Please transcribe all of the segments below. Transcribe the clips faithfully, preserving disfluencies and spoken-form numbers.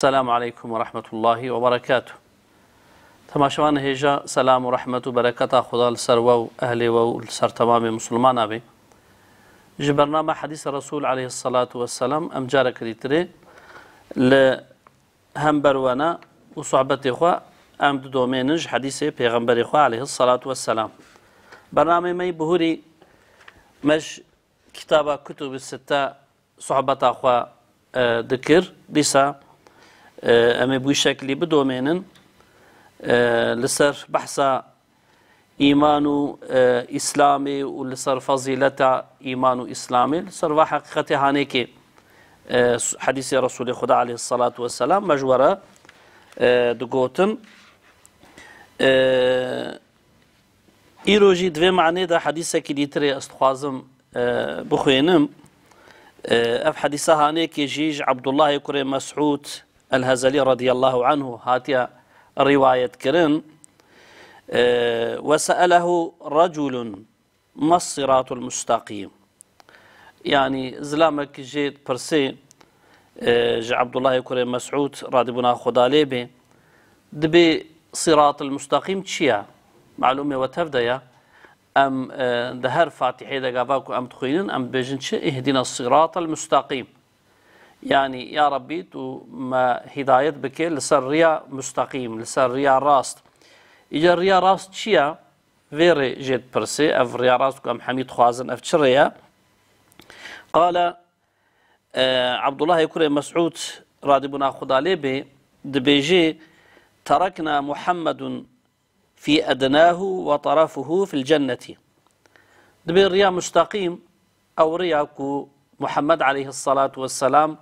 Selamu aleykum ve rahmetullahi ve berekatuh. Temaşevan hêja, selam û rehmet û bereketa Xuda li ser we û ehlê we û li ser temamê misilmana be. Ji bernama Hedîsa Resul aleyhissalatu vesselam em careke dîtirê li hember we ne û sohbetê xwe em didomênin ji hedîsê Pêxemberê xwe aleyhissalatu vesselam. Bernamê me yî bihurî me ji kitaba Kutub-i Sitte sohbeta xwe, e, dikir. Dîsa, e, em ê bi wî şeklî bidomênin, e, li ser behsa îman û, e, Îslamê û li ser fezîleta îman û Îslamê, li ser va heqîqetê hanêkê, e, s-, hedîsê Resûlê Xuda aleyhissalatu vesselam me ji we re, e, digotin. E, Îro jî di vê manê de hedîsekî dîtirê ez dixwazim, e, bixwînim. E, ev hedîsa hanêkê jî ji Ebdullahê kurê Mesûd el-Hezelî radiyallahu anhu hatiye rîwayet kirin. E, "Ve se'elehu reculun mes siratul mustaqîm." Yanî zilamek jê dipirsê, e, ji Ebdullahê kurê Mesûd, radîbûna Xuda lê bê, dibê Siratil Mustaqîm çi ye? Malûmê we tev de ye. Em, e, di her Fatihê de gava ku em dixwînin, em dibêjin çi? "Îhdina siratal mustaqîm." Yanî, ya Rabbî, tu me hîdayet bike li ser riya mustaqîm, li ser riya rast. Îca riya rast çi ye? Vê rê jê dipirsê, ev riya rast ku em hemî dixwazin, ev çi rê ye? Qale, e, Abdullahê kurê Mesûd, radîbûna Xuda lê bê, dibêjê, "Terekna Muhammedun fî ednahu ve tarafuhu fil cenneti." Dibê riya mustaqîm, ew riya ku Muhammed aleyhissalatu vesselam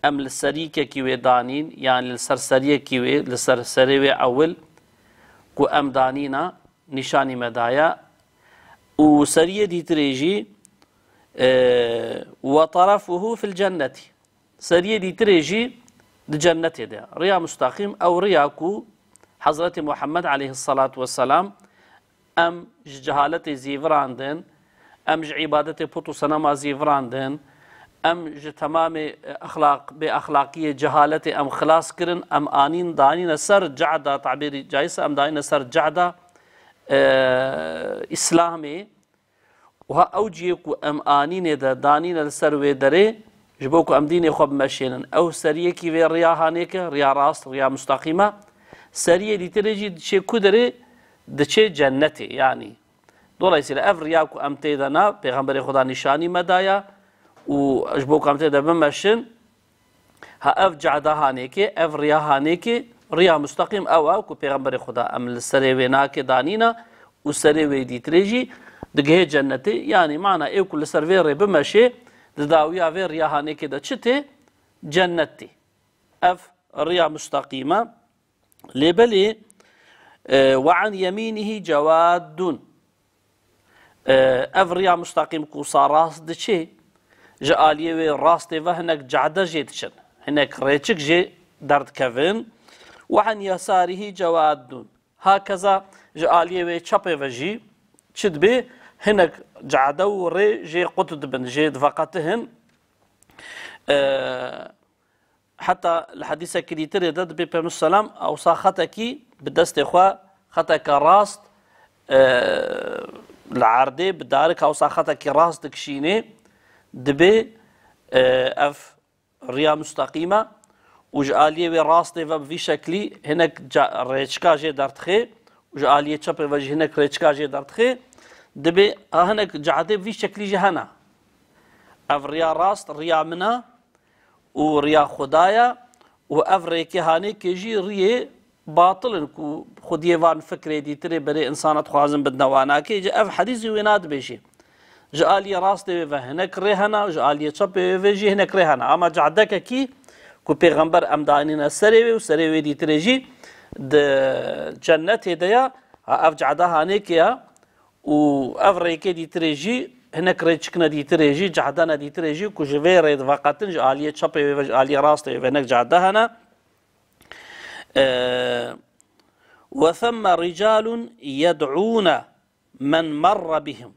em li serîkekî wê danîn, yanî li ser seriyekî wê, li ser serê wê ewil ku em danîna, nîşanî me daye û seriyê dîtirê jî, e, "Ve tarafuhu fil cenneti." Seriyê dîtirê jî di cennetê de. Riya mustaqîm ew riya ku Hezretî Muhammed aleyhissalatu vesselam em ji cehaletê zîvirandin, em ji îbadetê put û senema zîvirandin, em ji temamê, e, exlaq, bêexlaqiyê, cehaletê em xilas kirin, em anîn, danîne ser cehda, tabîrî caîz e, em danîne ser cehda, e, Îslamê. Wiha ew cihê ku em anînê de danîne li ser wê derê, ji bo ku em dînê xwe bimeşênin. Ew seriyekî vê riya hanêk e, riya rast, riya mustaqîm e. Seriyê dîtirê jî diçê ku derê? Diçê cennetê, yanî. Dolayısıyla ev riya ku em tê de ne, Pêxemberê Xuda nîşanî me daye û ji bo ku em tê de bimeşin, ha, ev cehda hanêkê, ev riya hanêkê, riya mustaqîm ew e ku Pêxemberê Xuda em li serê wê nake danîna û serê wê dîtirê jî digihê cennetê. Yanî mana ê ku li ser vê rê bimeşê, di dawiya vê riya hanêkê de çi tê? Cennet tê. Ev riya mustaqîm e. Lê belê, e, "Ve an yemînihî cewaddun." E, ev riya mustaqîm ku wisa rast diçê, ji aliyê wê rastê ve hinek cehde jê diçin. Hinek rêçik jê derdikevin. "Ve an yesarihî cewaddun." Hakeza ji aliyê wê çepê ve jî çi dibê? Hinek cehde û rê jê qut dibin, jê diveqetihin. E, Heta li hedîsekî dîtirê de dibê Peyxember selam ewsa xetekî bi destê xwe, xeteke rast, e, li erdê bi darika ewsa xetekî rast dikişînê, dibê, e, ev riya mustaqîm e û ji aliyê wê rastê ve bi vî şeklî hinek ca-, rêçika jê derdixê û ji aliyê çepê ve jî hinek rêçika jê derdixê, dibê ha hinek cehedê bi vî şeklî jî hene. Ev riya rast, riya min e, û riya Xuda ye û ev rêkê hanêkê jî riyê batil in ku xwediyê van fikrê dîtirê berê insana dixwazin bidine wanakê. Ji ev hedîs jî wê nadibêjê. Ji aliyê rastê wê ve hinek rê hene, ji aliyê çepê wê ve jî hinek rê hene. Ama cahdekekî ku Pêxember em danîne serê wê û serê wê dîtirê jî di cennetê de ye, ha, ev cahda hanêkê ye. Û ev rêkê dîtirê jî, hinek rêçikine dîtirê jî, cahdene dîtirê jî, ku ji vê rê diveqetin, ji aliyê çepê wê ve, ji aliyê rastê wê ve hinek cahde hene. Ee, "Ve themme ricalun yed'ûne men merre bihim."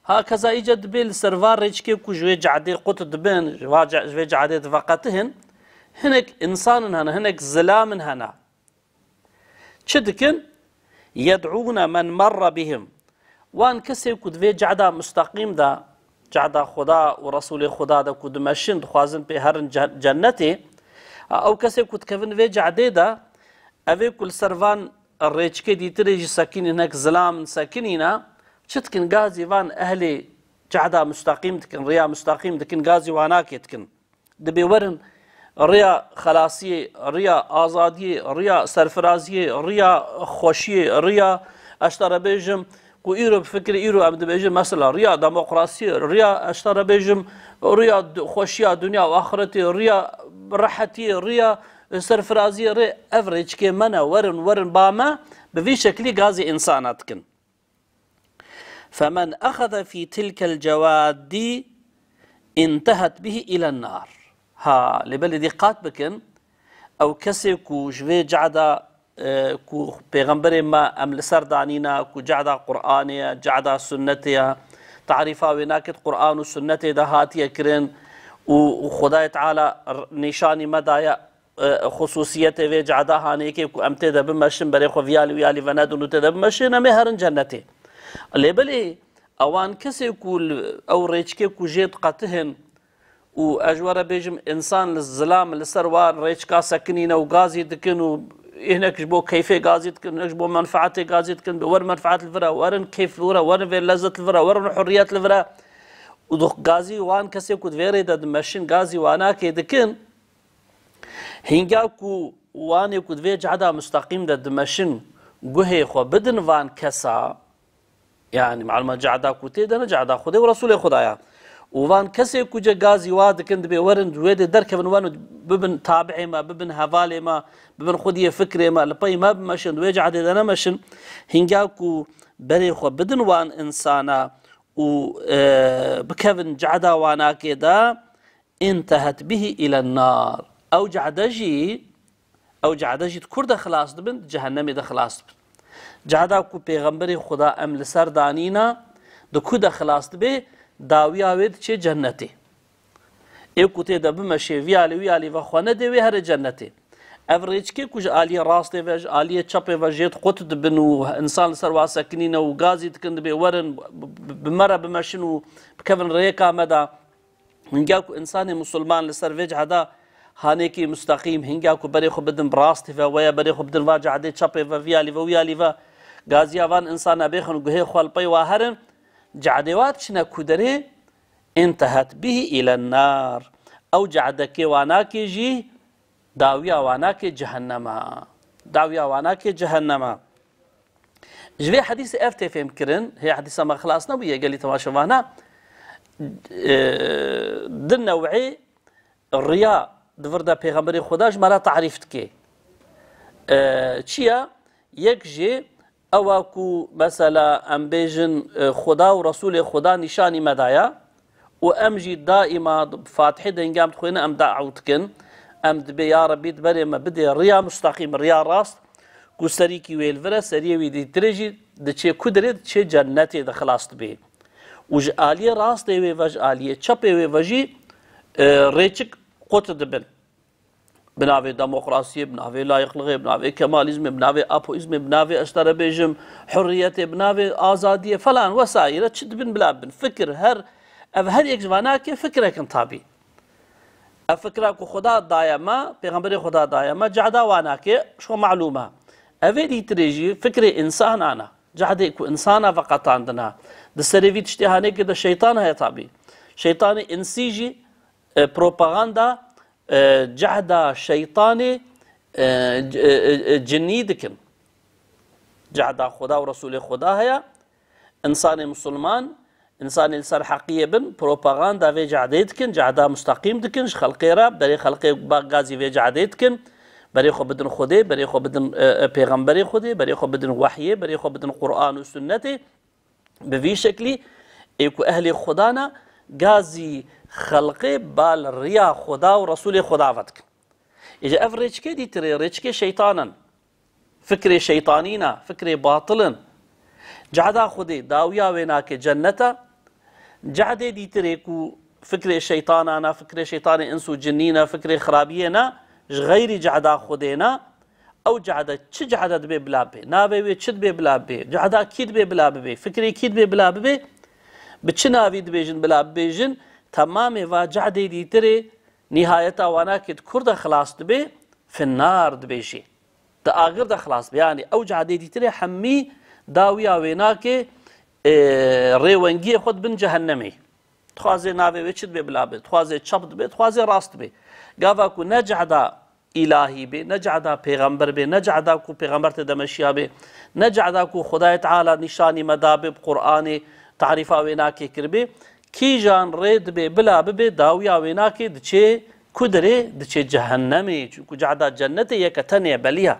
Ha keza îca dibê li ser va rêçikê ku ji wê cahdê qut dibin, ji va ca-, ji vê cahdê diveqetihin, Hinek însanin hene, hinek zilamin hene. Çi dikin? Yed'ûne men merre bihim. Wan kesê ku di vê cehda musteqîm de, cehda Xuda û Resûlê Xuda de ku dimeşin, dixwazin pê herin ce-, cennetê, ew kesê ku dikevin vê cehdê de, ev ê ku li ser van rêçikê dîtirê jî sekinîn, hinek zilam sekinîne, çi dikin? Gazî van ehlê cehda musteqîm dikin, riya musteqîm dikin, gazî wan akê dikin. Dibê werin riya xelasiyê, riya azadiyê, riya serfiraziyê, riya xweşiyê, riya, ez te re bêjim, ku îro bi fikirê îro em dibêjin, mesela riya demokrasiyê, riya, ez te re bêjim, riya du-, xweşiya dinya û axiretê, riya rehetiyê, riya serfiraziyê, rê ev rêçikê me ne, werin, werin ba me, bi vî şeklî gazî însana dikin. Femen exeze fî tilkel cewadî intehet bihî îlen nar. Ha, lê belê dîqat bikin, ew kesê ku ji vê cehda, e, ku pêxemberê me em li ser danîne, ku cehda Qur'anê ye, cehda sunnetê ye, tarîfa wê nakit Qur'an û sunnetê de hatiye kirin û, û Xwedayê Teala r-, nîşanî me daye, e, xusûsiyetê vê cehda hanê yekê ku em tê de bimeşin, berê xwe vî alî wî alî venedin û tê de bimeşin, em ê herin cennetê. Lê belê ewan kesê ku li, ew rêçikê ku jê diqetihin û ez ji we re bêjim, însan li zilam li ser wan rêçika sekinîne û gazî dikin û hinek ji bo keyfê gazî dikin, hinek ji bo menfeetê gazî dikin, bi wer menfeet li vir e, werin keyf li vir e, werin vê lezzet li vir e, werin hurriyet li vir e û di gazî wan kesê ku di vê rê de dimeşin, gazî wan akê dikin. Hînga ku wanê ku di vê cehda musteqîm de dimeşin, guhê xwe bidin van kesa, yanî maluma cehda ku tê de ne cehda Xwedê û Resûlê Xweda ya. Û van kesê ku ce gazî wa dikin, dibê werin di wê dê derkevin, werin bibin tabi'ê me, bibin hevalê me, bibin xwediyê fikrê me, li pey me bimeşin, di wê cehdê de nemeşin. Hînga ku berê xwe bidin wan însana û, e, bikevin cehda wanakê de, intehet bihî îlen nar. Ew cehde jî, ew cehde jî di kur de xilas dibin? Di cehennemê de xilas dibin. Cehda ku pêxemberê Xuda em li ser danîna, di ku de xilas dibe? Dawiya wê diçe cennetê. Ê ku tê de bimeşê, vî alî wî alî ve xwe nedê, wê here cennetê. Ev rêçikê ku ji aliyê rastê ve, ji aliyê çepê ve jê diqut dibin û însan li ser wa sekinîne û gazî dikin, dibê werin bi, bi, bi me re bimeşin û bikevin rêyeka me de. Hingya ku însanê misilman li ser vê cehda hanekî musteqîm, hingya ku berê xwe bidin bi rastî ve, weya berê xwe bidin va cehdê çepê ve, vî alî ve, wî alî ve, gaziya van însana bêxin guhê xwe li pey wa herin, cehdê wa diçine ku derê, intehet bihî îlen nar. Ew cehdekê wanakê jî dawiya wanakê cehennema. Dawiya wanakê cehennema. Ji vê hedîsê ev tê fêhm kirin, hê hedîsa me xilas nebûye gelî temaşevana. E, di new'ê riya di vir de Pêxemberê Xweda ji me re tarîf dike. E, çi ye? Yek jî ew e ku mesela em bêjin, e, Xweda û Resûlê Xweda nîşanî me daye û em jî daîma Fatihê dengê em dixwînin, em daew dikin. Em dibê ya Rebbî di berê me bidê riya musteqîm, riya rast, ku serîkî wê li vir e, seriyê wî dîtirê jî diçê ku derê, diçê cennetê de xilas dibê. Û ji aliyê rastê wê ve, ji aliyê çepê wê ve jî, e, rêçik qut dibin. Bi navê demokrasiyê, bi navê layiqlixê, bi navê kemalîzmê, bi navê apoîzmê, bi navê ez te re bêjim hurriyetê, bi navê azadiyê falan wesaîre çi dibin bila bin. Fikir her, ev her yek ji vana ke fikrek in tabî. Ev fikra ku Xuda daye me, Pêxemberê Xuda daye me, cehda wana ke ji xwe malûm e. Ev ê dîtirê jî fikrê însanan e. Cehdê ku însana veqetandina. Di serê vî tiştê hanekê de şeytan heye tabî. Şeytanê însî jî, e, propaganda, e, cehda şeytanê, e, c-, e, e, e, cinî dikin. Cehda Xuda û Resûlê Xuda heye. Însanê misilman, însanê li ser heqiyê bin, propaganda vê cehdê dikin, cehda musteqîm dikin, ji xelqê re, berê xelqê ba gazî vê cehdê dikin, berê xwe bidin Xwedê, berê xwe bidin, e, e, pêxemberê Xwedê, berê xwe bidin wehyê, berê xwe bidin Quran û sunnetê. Bi vî şeklî ê ku ehlê Xuda ne, gazî xelqê ba li riya Xuda û Resûlê Xuda ve dikin. Îja ev rêçikê dîtirê, rêçikê şeytan in. Fikrê şeytanî ne, fikrê batil in. Cehda Xwedê dawiya wê nake cennet e. Cehdê dîtirê ku fikrê şeytana ne, fikrê şeytanê ins û cinnî ne, fikrê xirabiyê ne, ji xeyrî cehda Xwedê ne, ew cehde çi cehde dibe bila bibe? Navê wê çi dibe bila bibe? Cehda kî dibe bila bibe? Fikrê kî dibe bila bibe? Bi çi navî dibêjin bila bibêjin? Temamê va cehdê dîtirê nîhayeta wana kê di kur de xilas dibe, finnar dibêjê. Di agir de xilas be. Yanî ew cehdê dîtirê hemî dawiya wê nake, e, rêwengiyê xwe di bin cehennemê. Dixwaze navê wê çi dibe bila be, dixwaze çap dibe, dixwaze rast dibe. Gava ku ne cehda îlahî be, ne cehda pêxember be, ne cehda ku pêxember tê de meşiya be, ne cehda ku Xwedayê Teala nîşanî me dabe bi Qur'anê, tarîfa wê nake kiribe, kîjan rê dibe bila bibe, dawiya wê nake, diçê ku dirê, diçe cehennemê. Çunku cehda cennetê yeke tenê ye, belî ye.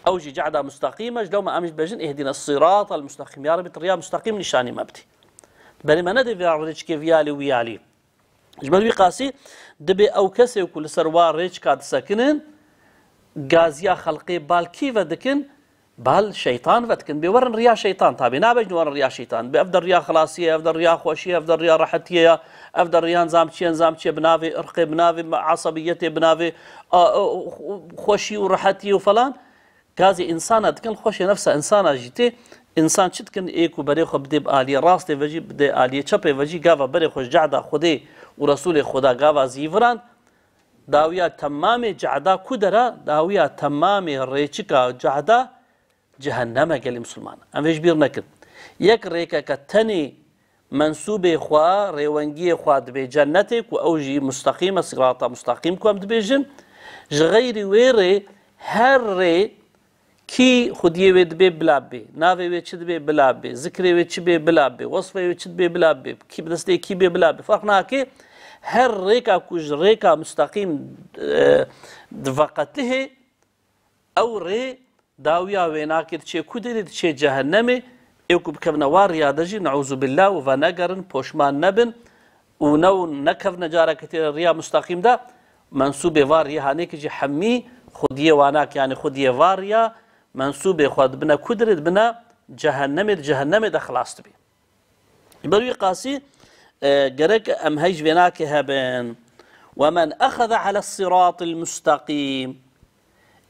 Ew jî cehda mustaqîm e, ji lewma em jî dibêjin, "Îhdîne sîratal mustaqîm." Ya Rebî, tu riya mustaqîm nîşanî me bidî. Berê me nedê vê rêçikê vî alî wî alî. Ji ber wî qasî dibe ew kesê ku li ser wa rêçika disekinin, gaziya xelqê bal kî ve dikin? Bal şeytan ve dikin. Bê werin riya şeytan, tabî nabêjin werin riya şeytan. Bê ev de riya xilasiyê, ev de riya xweşiyê, ev de riya rehetiyê ya, ev de riya nizam çi ye, nizam çi ye, bi navê irqê, bi navê me-, esebiyetê, bi navê, a, a, xweşî û rehetiyê û falan. Gazê însana dikin, xweşê nefsa însana jî tê. Însan çi dikin, ê ku berê xwe bidê bi aliyê rastê ve jî, bidê aliyê çepê ve jî, gava berê xwe ji cehda Xwedê û Resûlê Xweda gava zîviran, dawiya temamê cehda ku dera, dawiya temamê rêçika cehda cehennem e gelê misilman. Em vê ji bîr nekin. Yek rêkeke tenê mensûbê xwe, rêwengiyê xwe dibe cennetê ku ew jî mustaqîm e, sirata mustaqîm ku em dibêjin. Ji xeyrî wê rê her rê kî xwediyê wê dibe bila bê, navê wê çi dibe bila bê, zikrê wê çi bê bila bê, wesfê wê çi dibe bila bê, kî bi destê kî bê bila bê, ferq nake. Her rêka ku ji rêka mustaqîm, e, diveqetihê, ew rê dawiya wê nake, diçê ku derê, diçê cehennemê. Ê ku bikevine wa riya de jî, neûzubillah, û venegerin, poşman nebin û ne û nekevine careke tê riya mustaqîm de, mensûbê va riyê hanêkê jî hemî xwediyê wa nake, yanî xwediyê va riya mensûbê xwe dibine ku derê, dibine cehennemê, di cehennemê de xilas dibe. Ji ber wî qasî, e, gerek em hej vê nake hebin. "Ve men exeze ale siratil mustaqîm,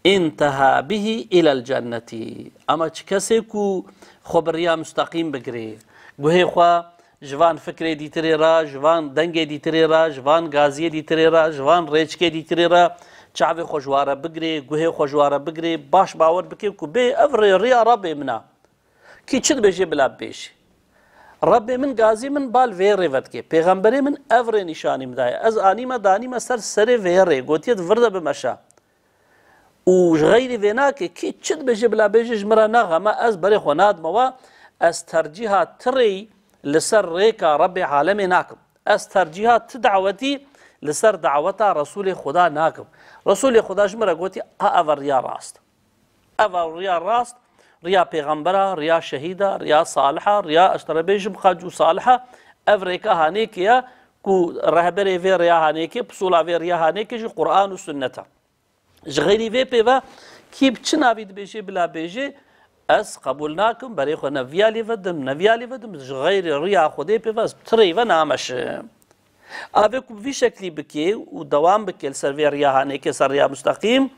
inteha bihi ilel cenneti." Ama çi kesê ku xwe bi riya mustaqîm bigirê, guhê xwe ji van fikrê dîtirê re, ji van dengê dîtirê re, ji van gaziyê dîtirê re, ji van rêçikê dîtirê re, çavê xwe ji wa re bigirê, guhê xwe ji wa re bigirê, baş bawer bike ku bê ev rê riya Rebê min e. Kî çi dibêje bila bibêje. Rebbê min, gazî min bal vê rê vedikê. Pêxemberê min ev rê nîşanî min daye. Ez anîme, danîme ser serê vê rê. Gotiye di vir de bimeşe. Û ji xeyrî vê nake, kî çi dibêje bila bêje, ji min re ne xem e, ez berê xwe nadime we. Ez tercîha ti rêyî li ser rêka Rebbê alemê nakim. Ez tercîha ti dawetî li ser daweta Resûlê Xuda nakim. Resûlê Xuda ji min re gotiye, a ev e riya rast. Ev e riya rast, riya pêxembera, riya şehîda, riya saliha, riya, ez te re bêjim, qenc û saliha. Ev rêka hanêkê ye ku rehberê vê riya hanêkê, pisûla vê riya hanêkê jî Quran û sunnet e. Ji xeyrî vê pê ve kî bi çi navî dibêje bila bêje, ez qebûl nakim, berê xwe ne vî alî vedim, ne vî alî vedim, ji xeyrî riya Xwedê pê ve ez bi ti rêyî ve nameşim. Avê ku bi vî şeklî bike û dewam bike li ser vê riya hanêkê, ser riya mustaqîm,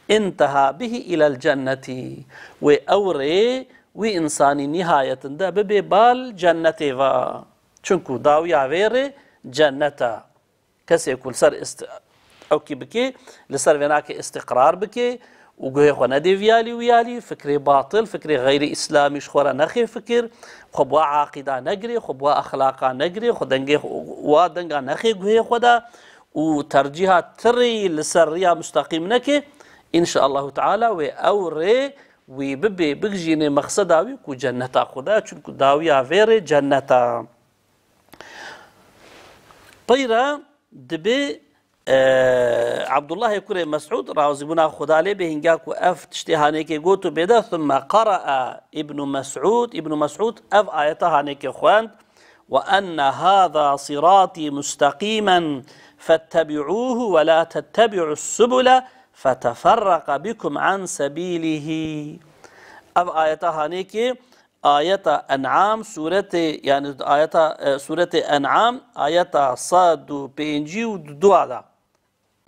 inteha bihi ilel cennetî. Wê ew rê wî însanî nîhayetinde bibe bal cennetê ve. Çunku dawiya vê rê cennet e. Kesê ku li ser ist-, ewkî bike, li ser vê nake îstiqrar bike û guhê xwe nedê vî alî wî alî, fikrê batil, fikrê xeyrî îslamî ji xwe re nexê fikir, xwe bi wa aqîda negirê, xwe bi wa exlaqa negirê, xwe dengê xwe, wa denga nexê guhê xwe de û tercîha ti rêyî li ser riya mustaqîm neke, înşaallahu teala wê ew rê wî bibe, bigijînê mexseda wî ku cenneta Xuda, çunku dawiya vê rê cennet e. Peyra dibe, e, Abdullahê kurê Mesûd, razîbûna Xuda lê bê, hinga ku ev tiştê hanêkê got û bêde, thumme qara'a Ibnu Mesûd, Ibnu Mesûd ev ayeta hanêkê xwend, "Ve enne hâzâ sirâtî mustaqîmen fettebi'ûhu ve lâ tettebi'us subule feteferraka bikum an sebîlihî." Ev ayeta hanêkê ayeta En'am, sûretê, yani ayeta, e, sûretê En'am, ayeta sed û pêncî û du da.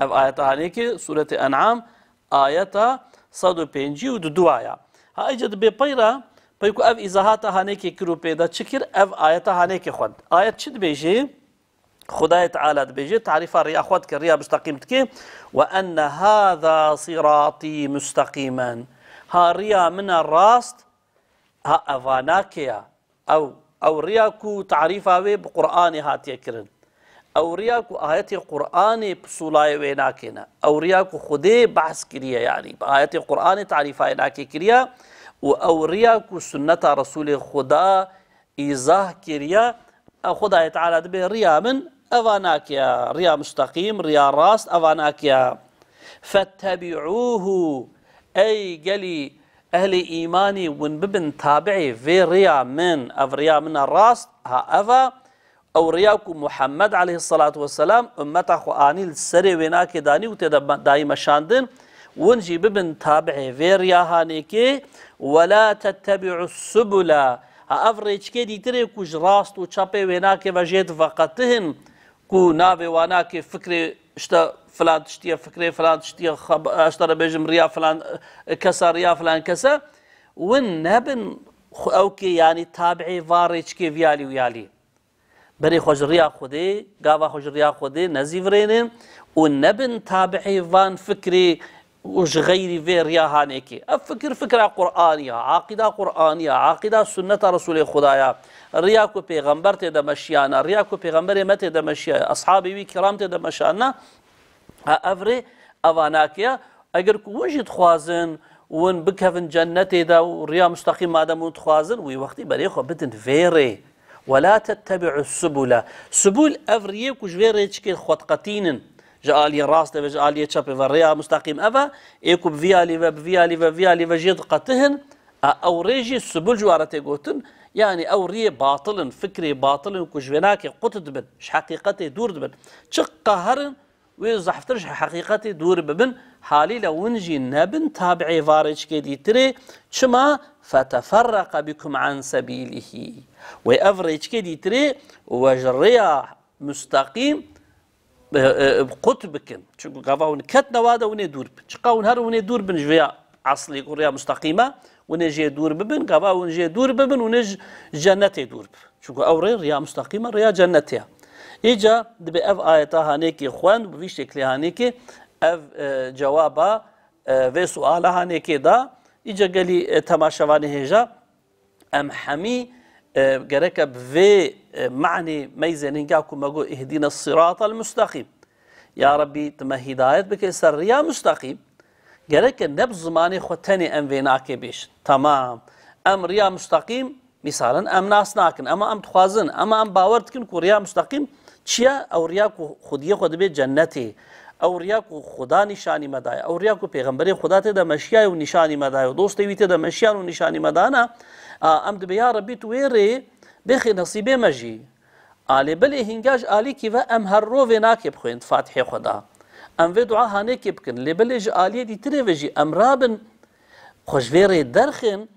Ev ayeta hanêkê Sûretê En'am, ayeta sed û pêncî û du aya. Ha, îca dibê peyra, pey ku ev îzahata hanêkê kir û pê de çi kir, ev ayeta hanêkê xwend. Ayet çi dibêjê? Xwedayê Teala dibêje, tarîfa riya xwe dike, riya musteqîm dike. "Ve enne hâzâ sirâtî musteqîmen." Ha riya min e rast, ha evanakê ya. Ew, ew riya ku tarîfa wê bi Qur'anê hatiye kirin. Ew riya ku ayetê Qur'anê pisûlayê wê nakêne. Ew riya ku Xwedê behs kiriye, yanî bi ayetê Qur'anê tarîfa wê nakê kiriye û ew riya ku sunneta Resûlê Xuda îzah kiriye, ew Xwedayê Teala dibê riya min eva nakiya, riya musteqîm, riya rast eva nakiya. "Fettebi'ûhu", ey gelî ehlê îmanî, win bibin tabi'ê vê riya min, ev riya min e rast, ha eva, ew riya ku Muhammed aleyhisselatu vesselam ummeta xwe anî li serê wê nakê danî û tê de dayî meşandin, win jî bibin tabi'ê vê riya hanêkê, "Ve la tettebi'us subula", ha ev rêçikê dîtirê ku ji rast û çepê wê nakê ve jê diveqetihin, ku navê wan nakê fikrê işte filan tiştiye, fikrê filan tiştiye, xeb-, ez te re bêjim riya filan, e, kesa, riya filan kese, win nebin xwe ew kê, yanî tabi'ê va rêçikê viyalî û yalî. Berê xwe ji riya Xwedê, gava xwe ji riya Xwedê nezîvirênin û nebin tabi'ê van fikrê û ji xeyrî vê riya hanêkê. Ev fikir, fikra Qur'anî ya, aqîda Qur'anî ya, aqîda sunneta Resûlê Xuda ya. Riya ku pêxember tê de meşiyana, riya ku pêxemberê me tê de meşiyaya, ashabê wî kiram tê de meşanina, ha, ev rê eva nakiya. Eger ku win jî dixwazin, win bikevin cennetê de û riya musteqîm madem hûn dixwazin, wî wextî berê xwe bidin vê rê. "Ve la tettebi'us subula." Subul, ev riyê ku ji vê rêçikê xwe diqetînin. Ji aliyê rastê ve, ji aliyê çepê ve, rêya musteqîm ev e. Ê ku bi vî alî ve, bi vî alî ve, vî alî ve jê diqetihin, a, ew rê jî subul ji wan re tê gotin. Yanî ew riyê batil in, fikrê batil in ku ji vê nakê qut dibin, ji heqîqetê dûr dibin. Çi qeher in, wê zehftir ji heqîqetê dûr bibin, halîle win jî nebin tabi'ê va rêçikê dîtirê, çima? "Feteferreqe bikum an sebîlihî." Wê ev rêçikê dîtirê we ji rêya musteqîm, e, e, qut bikin. Çunku gava hûn ketine wa de hûn ê dûr bin. Çiqa hûn herin hûn ê dûr bin ji vê eslê ku rêya musteqîm e, hûn ê jê dûr bibin, gava hûn jê dûr bibin, hûn ê ji cennetê dûr bibin. Çunku ew rê riya musteqîm e, riya cennetê ye. Îca dibê ev ayeta hanêkê xwend, bi vî şeklê hanêkê ev, e, cewaba, e, vê suala hanêkê da. Îca gelî, e, temaşevanê hêja, em hemî, e, gereke bi vê, e, manê meyzên hinga ku me got, "Ihdine siratal musteqîm." Ya Rebbî, tu me hîdayet bike ser riya musteqîm. Gereke ne bi zimanê xwe tenê em vê nakê bêjin. Temam. Em riya musteqîm, mîsalan, em nas nakin, ema em dixwazin, ema em bawer dikin ku riya musteqîm çi ye? Ew riya ku xwediyê xwe dibê cennetê. Ew riya ku Xuda nîşanî me daye. Ew riya ku pêxemberê Xuda tê de meşiyaye û nîşanî me daye û dostê wî tê de meşiyan û nîşanî me dana. A, em dibê, ya Rebbî, tu wê rê bêxê nesîbê me jî. A lê belê hînga ji alîkî ve em her rovê nakê bixwên di Fatihê xwe de. Em vê dua hanêkê bikin. Lê belê ji aliyê dîtirê ve jî em rabin xwe ji vê rê derxin,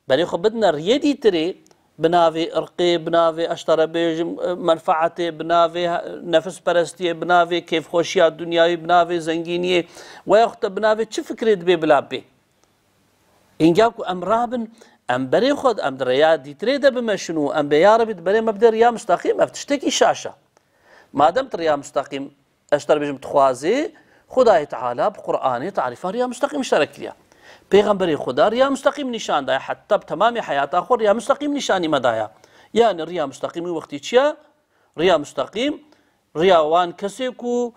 berê xwe bidine riyê dîtirê, bi navê irqê, bi navê, ez te re bêjim, menfaetê, bi navê nefisperestiyê, bi navê kêfxweşiya dinyayî, bi navê zengîniyê, weya xwe te bi navê çi fikrê dibê bila bê. Hînga ku em rabin, em berê xwe, em di rêya dîtirê de bimeşin û em bê, ya Rebî, di berê me bide riya mustaqîm, ev tiştekî şaş e. Madem tu riya mustaqîm, ez ji te re bêjim, dixwazî, Xwedayê Teala bi Qur'anê tarîfa riya mustaqîm ji te re kiriye. Pêxemberê Xweda riya mustaqîm nîşan daye, heta bi temamê heyata xwe riya mustaqîm nîşanî me daye. Yani riya mustaqîmî wextî çi ye? Riya mustaqîm, riya wan kesê ku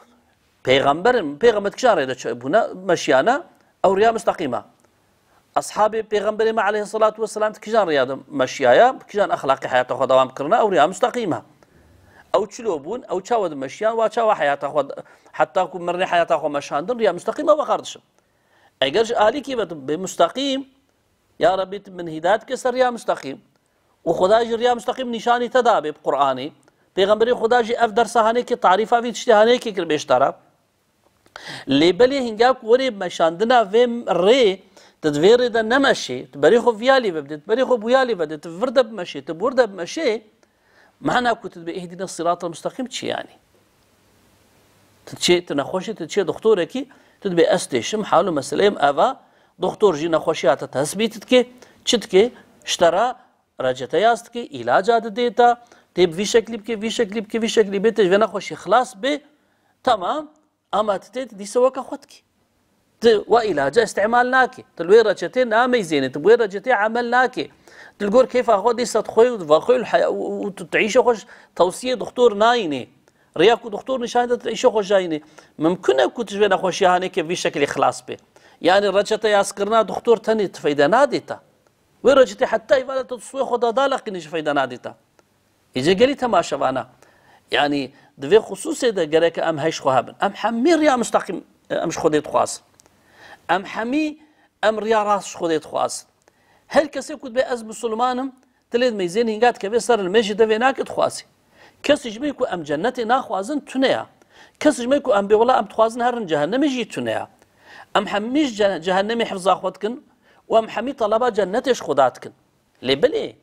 pêxember in, pêxember di kîjan rê de çi-, bûne, meşiyane, ew riya mustaqîm e. Ashabê pêxemberê me aleyhisselatu vesselam di kîjan riya de meşiyaye, bi kîjan exlaqî heyata xwe dewam kirine, ew riya mustaqîm e. Ew çilo bûn, ew çawa dimeşiyan, wa çawa heyata xwe, heta ku mirinê heyata xwe meşandin, riya mustaqîm e, we kardeşim. Eger ji alîkî ve tu bê mustaqîm, ya Rebî, tu min hîdayet bike ser riya mustaqîm. Û Xwedayê jî riya mustaqîm nîşanî te dabe bi Qur'anê. Pêxemberê Xweda jî ev dersa hanêkê, tarîfa vî tiştê hanêkê kir bêjtara. Lê belê hinga ku werê meşandina vê rê, tu di vê rê de nemeşê, tu berê xwe viyalî ve bidê, tu berê xwe buyalî ve de, tu vir de bimeşê, tu bi wir de bimeşê, mana ku tu dibê ihdine siratal mustaqîm çi yanî? Tu diçê, tu nexweşî, tu diçê doktorekî, tu dibê ez têşim, hal û meseleyê min ev a, doktor jî nexweşiya te tesbît dike, çi dike, ji te re reçete yaz dike, îlaca didê te, tê bi vî şeklî bike, vî şeklî bike, vî şeklî bê, tu ji vê nexweşî xilas bê, temam, ama tu tê, tu dîsa weke xwe dikî. Tu we îlaca îstîmal nakî. Tu li wê reçetê nameyzênî. Tu bi wê reçetê emel nakî. Tu li gor kêfa xwe dîsa dixweyî û vexweyî û heya-, û, û tu, tu îşê xwe ji tewsiyê doktor nayînî. Riya ku doktor nîşan de tu îşê xwe jayînî. Mimkun e ku tu ji vê nexweşiya hanêkê vî şekilî xilas bê. Yanî reçete yazkirina doktor tenê tu feyde nadê te. Wê reçetê heta îvara tu swê xwe dadaleqînî jî feyde nadê te. Îca gelî temaşevana. Yanî di vê xisûsê de gerek em hej xwe hebin. Em hemî riya mustaqîm, em ji Xwedê dixwazin. Em hemî em riya rast ji Xwedê dixwazin. Her kesê ku dibê ez misilman im, dilê dimeyzên hînga dikeve ser li me jî devê nake dixwazî. Kes ji me ku em cennetê naxwazin tune ya. Kes ji me ku em bê wela em dixwazin herin cehennemê jî tune ya. Em hemî ji ce-, cehennemê hifza xwe dikin û em hemî talaba cennetê ji Xweda dikin. Lê belê,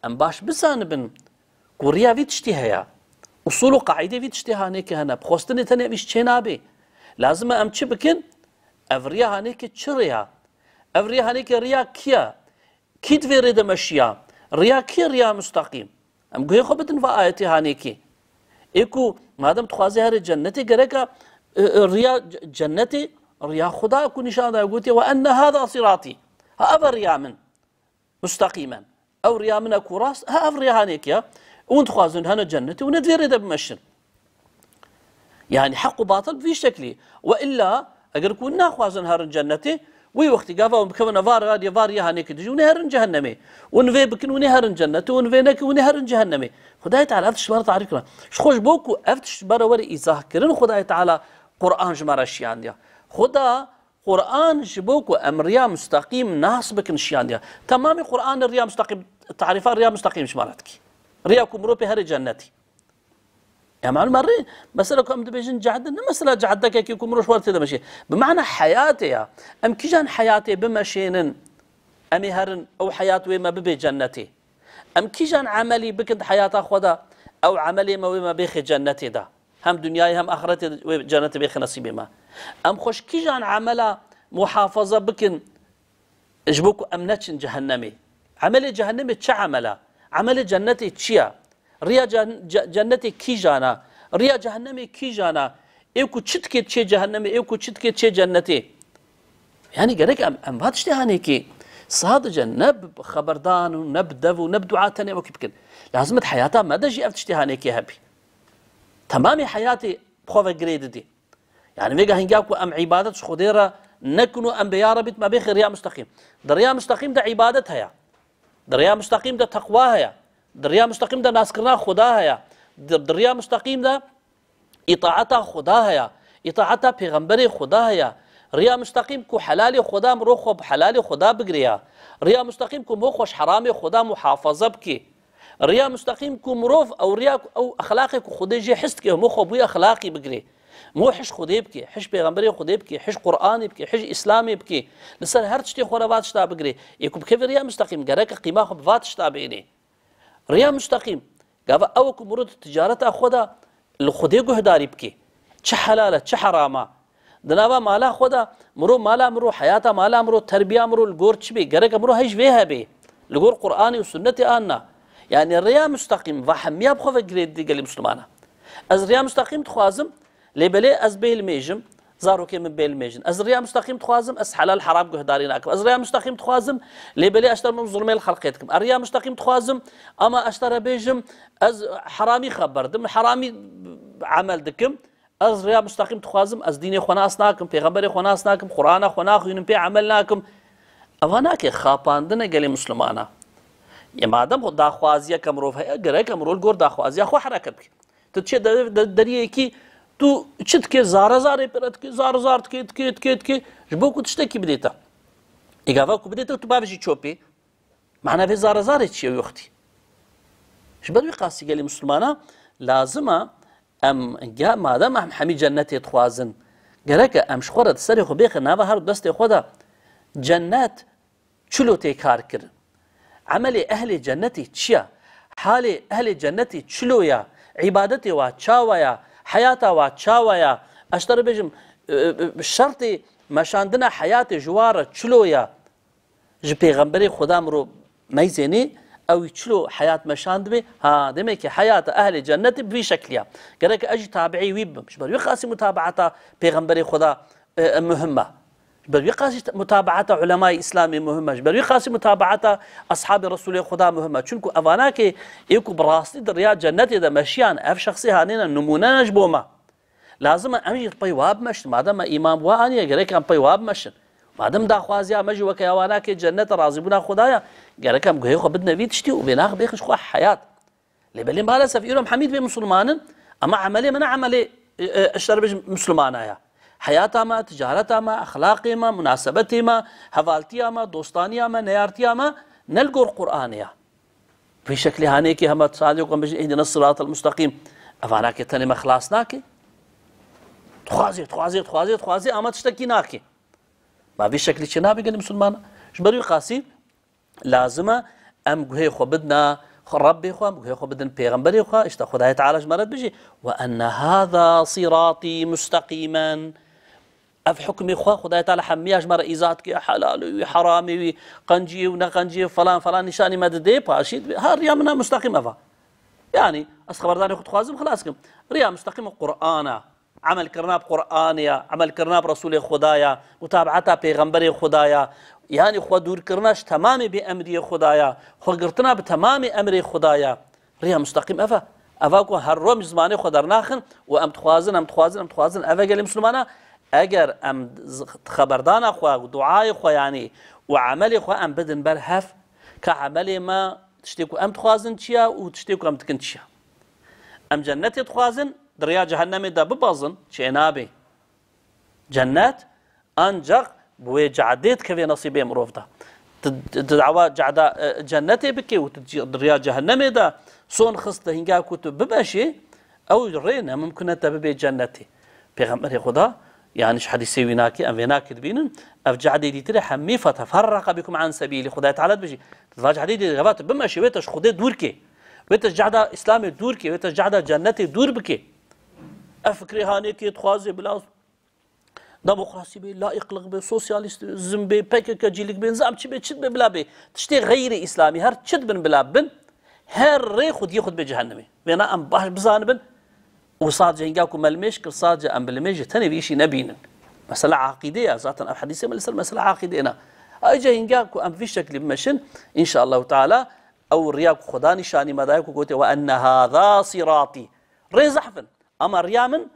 em baş bizanibin ku riya vî tiştî heye. Usûl û qaîdê vî tiştî hanêkê hene. Bi xwestinê tenê vî çê nabê. Lazim e em çi bikin? Ev riya hanêkê çi riya? Ev riya hanêkê riya kî ye? Kî di vê rê de meşiya? Riya kî ye riya mustaqîm? Em guhê xwe bidin va ayetê hanêkê. Ê ku madem dixwazê herê cennetê gereka, e, e, riya c-, cennetê, riya Xuda ku nîşan daye gotiye, "Ve enne hâzâ sirâtî." Ha, ev e riya min. Mustaqîmen. Ew riya min e ku rast, ha, ev riya hanêkê ya. Hûn dixwazin hene cennetê, hûn ê di vê rê de bimeşin. Yanî heq û batil bi vî şeklî. Ve illa, eger ku hûn naxwazin herin cennetê, wî wextî gava hûn bikevine va riya, va riya hanêkê dijî, hûn ê herin cehennemê. Hûn vê bikin, hûn ê herin cennetê, hûn vê nekin, hûn ê herin cehennemê. Xwedayê Teala ev tişt ji me re tarîf kira. Ji xwe ji bo ku ev tişt ji me re were îzah kirin, Xwedayê Teala Quran ji me re şiyandiya. Xuda Quran ji bo ku em riya mustaqîm nas bikin şiyandiya. Temamê Quran riya mustaqîm, tarîfa riya mustaqîm ji me re dikî. Riya ku mirov pê herê cennetî. Ya malum rê, mesela ku em dibêjin cehde, ne mesela cehdekekî ku mirov ji xwe re tê de meşê. Bi mana heyatê ya. Em kîjan heyatê bimeşênin, em ê herin ew heyat wê me bibê cennetê. Em kîjan emelî bikin di heyata xwe de, ew emelê me wê me bêxê cennetê de. Hem dinyayê hem axretê wê cennetê bêxê nesîbê me. Em xwe ji kîjan emela muhafaza bikin ji bo ku em neçin cehennemê. Emelê cehennemê çi emel e? Emelê cennetê çi ye? Riya cen-, ce-, cennetê kîjan e? Riya cehennemê kîjan e? Ê ku çi dikê diçê cehennemê, ê ku çi dikê diçê cennetê? Yanî gerek em, em va tiştê hanêkê sadece ne bi xeberdan û ne bi dev û ne bi dua tenê wekî bikin. Lazim e di heyata me de jî ev tiştê hanêkê hebî. Temamê heyatê bi xwe ve girê didî. Yanî vêga hingî ku em îbadet ji Xwedê re nekin û em bê ya Rebî tu me bêxê riya mustaqîm. Di riya mustaqîm de îbadet heye. Di riya mustaqîm de teqwa heye. Di riya mustaqîm de naskirina Xuda heye. Di, di riya mustaqîm de îtaeta Xuda heye. Îtaeta pêxemberê Xuda heye. Riya mustaqîm ku helalê Xuda mirov xwe bi helalê Xuda bigire ya. Riya mustaqîm ku mirov xwe ji heramê Xuda muhafaza bike. Riya mustaqîm ku mirov ew riya ku, ew exlaqê ku Xwedê jê his dike, mirov xwe bi wî exlaqî bigire. Mirov hiş Xwedê bike, hiş pêxemberê Xwedê bike, hiş Qur'anê bike, hiş Îslamê bike. Li ser her tiştê xwe re va tişta bigire. Ê ku bikeve riya mustaqîm, gereke qîma xwe bi va tişta bênê. Riya mustaqîm, gava ew ku mirov di ticareta xwe de li Xwedê guhdarî bike. Çi helal e, çi heram e. Di nava mala xwe de, mirov mala mirov, heyata mala mirov, terbiya mirov li gor çi bê? Gereke mirov hej vê hebê. Li gor Qur'anê û sunnetê an na. Yanî riya mustaqîm, va hemiya bi xwe ve girê didî gelî Mislimana. Ez riya mustaqîm dixwazim, lê belê ez bêhilmêjim, zarokê min bêhilmêjin. Ez riya mustaqîm dixwazim, ez helal heram guhdarî nakim. Ez riya mustaqîm dixwazim, lê belê ez ji te re zulmê li xelqê dikim. Ez riya mustaqîm dixwazim, ama ez ji te re bêjim, ez heramî xeber didim, heramî emel dikim. Ez riya mustaqîm dixwazim, ez dînê xwe nas nakim, pêxemberê xwe nas nakim, Qur'ana xwe naxwînim, pê emel nakim. Eva nake, xapandine gelê Mislimana. Yê madem xwe daxwaziyeke mirov heye, gereke mirov li gor daxwaziya xwe hereket bike. Tu çê de, de, deriyekî, tu çi dike, zare zarê pire dike, zare zar dike, dike, dike, dike, ji bo ku tiştekî bidê te. Ê gava ku bidê te, tu bavêjî çopê. Mana vê zare zarê çi ye wextî? Ji ber wî qasî gelî Mislimana lazim e em, ge-, madem em hemî cennetê dixwazin, gerek e em ji xwe re di serê xwe bêxin nava her du destê xwe de cennet çilo tê kar kirin. Emelê ehlê cennetê çi ye? Halê ehlê cennetê çilo ye? Îbadetê wa çawa ye? Heyata wa çawa ye? Ez ji te re bêjim, e, e, şertê meşandina heyatê ji wa re çilo ye? Ji pêxemberê Xuda mirov meyzênê, ew çilo heyat meşandibe? Ha, demek ki heyata ehlê cennetê bi vî şeklî ye. Gerek ez jî tabiî wî bibim. Ji ber wî qasî mutabaata pêxemberê Xuda, e, e, muhim e. Ji ber wî qasî mutabaata ulemayê Îslamê muhim e. Ji ber wî qasî mutabaata ashabê Resûlê Xuda muhim e. Çunku evana ki ê ku bi rastî di riya cennetê de meşiyan, ev şexsê hanêne nimûne ne ji bo me. Lazim e em jî pey wa bimeşin. Madem me îman wa aniye, gerek em pey wa bimeşin. Madem daxwaziya me jî weke ya wana kê cennet e, razîbûna Xwedaya, gerek em guhê xwe bidine vî tiştî û vê nax bêxin ji xwe heyat. Lê belê maalesef îro em hemî dibê misilman in, ama emelê me ne emelê, e, e, ji te re bêjim misilmana ya. Heyata me, ticareta me, exlaqê me, munasebetê me, hevaltiya me, dostaniya me, neyartiya me ne li gor Qur'anê ya. Vî şeklî hanê ki hema sadê ku em bêjin, "Îhdina siratal mustaqîm." Evana ki tenê me xilas nake. Dixwazê, dixwazê, dixwazê, dixwazê, ama tiştekî nake. Ma vî şeklî çê nabe gelê misilmana. Ji ber wî qasî lazim e em guhê xwe bidina xwe Rebbê xwe, em guhê xwe bidin pêxemberê xwe, işte Xwedayê Teala ji me re dibêjî, "Ve enne hâzâ sirâtî mustaqîmen." Ev hukmê xwe Xwedayê Teala hemiya ji me re îzah dike, helalê wî, heramê wî, qenciyê û ne qenciyê, falan falan nîşanî me didê, paşî dibê, ha, riya min a mustaqîm ev a. Yanî, ez xeberdanê xwe dixwazim xilas kim. Riya mustaqîm Qur'an a, emelkirina bi Qur'anê ya, emelkirina bi Resûlê Xuda ya, mutabaeta pêxemberê Xuda ya, yanî xwe dûrkirina ji temamê bêemriyê Xuda ya, xwe girtina bi temamê emrê Xuda ya. Riya mustaqîm ev e. Ev e ku her roj ji zimanê xwe dernaxin û em dixwazin, em dixwazin, em dixwazin. Ev e gelê misilmana, eger em z-, xeberdana xwe, duayê xwe yanî û emelê xwe em bidin ber hev, ka emelê me tiştê ku em dixwazin çi ye û tiştê ku em dikin çi ye. Em cennetê dixwazin, di riya cehennemê de bibezin, çênabê. Cennet ancak bi wê cehdê dikeve nesîbê mirov de. Tu, tu, tu dawa cehda, e, cennetê bike û tu ci-, di riya cehennemê de son xiste hinga ku tu bimeşî, ew rê ne mimkun e te bibê cennetê. Pêxemberê Xuda, yanî ji hedîsê wî nake, em vê nake dibînin, ev cehdê dîtirê hemî feteferreqe bikum an sebîlî. Xwedayê Teala dibêjî, tu va cehdê dî gava tu bimeşî, wê te ji Xwedê dûr kê. Wê te ji cehda Îslamê dûr kê, wê te ji cehda cennetê dûr bikê. Ev fikrê hanê kê dixwazê bila demokrasî bê, laîqlik bê, sosyalîzm bê, P K K cîlik bê, nizam çi bê, çi dibe bila bê. Tiştê xeyrê Îslamî, her çi dibin bila bin, her rê xwediyê xwe dibe cehennemê. Vêna em baş bizanibin û sadece hinga ku me limêj kir, sadece em bi limêjê tenê vî îşî nebînin. Mesela aqîdê ya, zaten ev hedîsê me li ser mesela aqîdê ne. Ayrıca hinga ku em vî şeklî bimeşin, înşallahu teala ew riya ku Xweda nîşanî me daye ku gote, "Ve enne hâzâ sirâtî." Rê zehf in. Ama riya min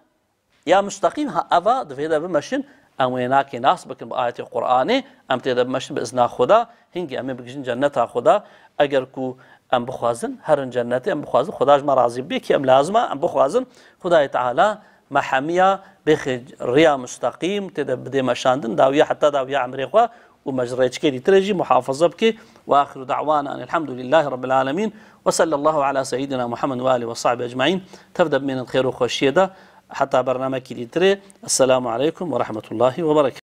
ya mustaqîm, ha, eva di vê de bimeşin, em wê nakê nas bikin bi ayetê Qur'anê, em tê de bimeşin bi izna Xweda, hingî em ê bigihîjin cenneta Xweda. Eger ku em bixwazin, herin cennetê, em bixwazin, Xweda ji me razî bibe, kî em lazim e, em bixwazin, Xwedayê Teala me hemiya bêxê riya mustaqîm, tê de bidê meşandin, dawiya heta dawiya emrê xwe, û me ji rêçikê dîtirê jî muhafaza bike. Ve axiru da'wana enelhamdulîllahî rabbil alemîn. Ve sallallahu ala seyyidina Muhammed ve alî ve sahbî ecmaîn. Tev de bimînin xêr û xweşiyê de. Heta bernamekî dîtirê. Esselamu aleykum ve rahmetullahî ve berekatuhu.